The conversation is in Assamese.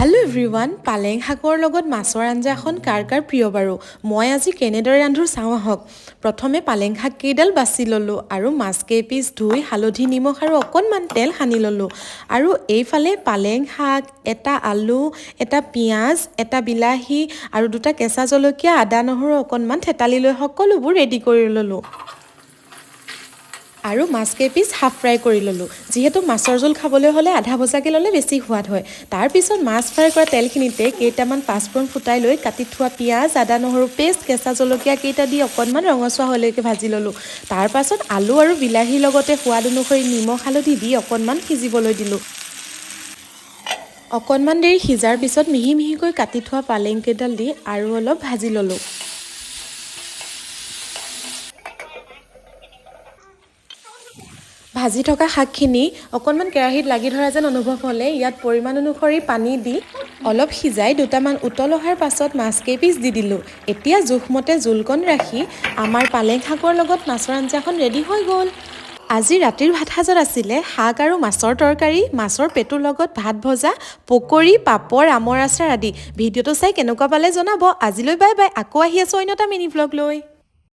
হেল্ল' এভৰিৱান, পালেং শাকৰ লগত মাছৰ আঞ্জাখন কাৰ কাৰ প্ৰিয় বাৰু? মই আজি কেনেদৰে ৰান্ধোঁ চাওঁ আহক। প্ৰথমে পালেং শাক কেইডাল বাছি ল'লোঁ আৰু মাছ কেইপিচ ধুই হালধি, নিমখ আৰু অকণমান তেল সানি ল'লোঁ। আৰু এইফালে পালেং শাক, এটা আলু, এটা পিঁয়াজ, এটা বিলাহী আৰু দুটা কেঁচা জলকীয়া, আদা নহৰু অকণমান থেতালি লৈ সকলোবোৰ ৰেডি কৰি ল'লোঁ। আৰু মাছ কেইপিচ হাফ ফ্ৰাই কৰি ল'লোঁ, যিহেতু মাছৰ জোল খাবলৈ হ'লে আধা ভজাকৈ ল'লে বেছি সোৱাদ হয়। তাৰপিছত মাছ ফ্ৰাই কৰা তেলখিনিতে কেইটামান পাঁচফোৰণ ফুটাই লৈ কাটি থোৱা পিঁয়াজ, আদা নহৰু পেষ্ট, কেঁচা জলকীয়া কেইটা দি অকণমান ৰঙচুৱা হোৱালৈকে ভাজি ল'লোঁ। তাৰপাছত আলু আৰু বিলাহীৰ লগতে সোৱাদ অনুসৰি নিমখ, হালধি দি অকণমান সিজিবলৈ দিলোঁ। অকণমান দেৰি সিজাৰ পিছত মিহি মিহিকৈ কাটি থোৱা পালেং কেইডাল দি আৰু অলপ ভাজি ল'লোঁ। ভাজি থকা শাকখিনি অকণমান কেৰাহীত লাগি ধৰা যেন অনুভৱ হ'লে ইয়াত পৰিমাণ অনুসৰি পানী দি অলপ সিজাই দুটামান উতল অহাৰ পাছত মাছ কেইপিচ দি দিলোঁ। এতিয়া জোখমতে জোলকণ ৰাখি আমাৰ পালেং শাকৰ লগত মাছৰ আঞ্জাখন ৰেডি হৈ গ'ল। আজি ৰাতিৰ ভাত সাজত আছিলে শাক আৰু মাছৰ তৰকাৰী, মাছৰ পেটুৰ লগত ভাত ভজা, পকৰি, পাপৰ, আমৰ আচাৰ আদি। ভিডিঅ'টো চাই কেনেকুৱা পালে জনাব। আজিলৈ বাই বাই, আকৌ আহি আছোঁ অন্য এটা মিনি ভ্লগ লৈ।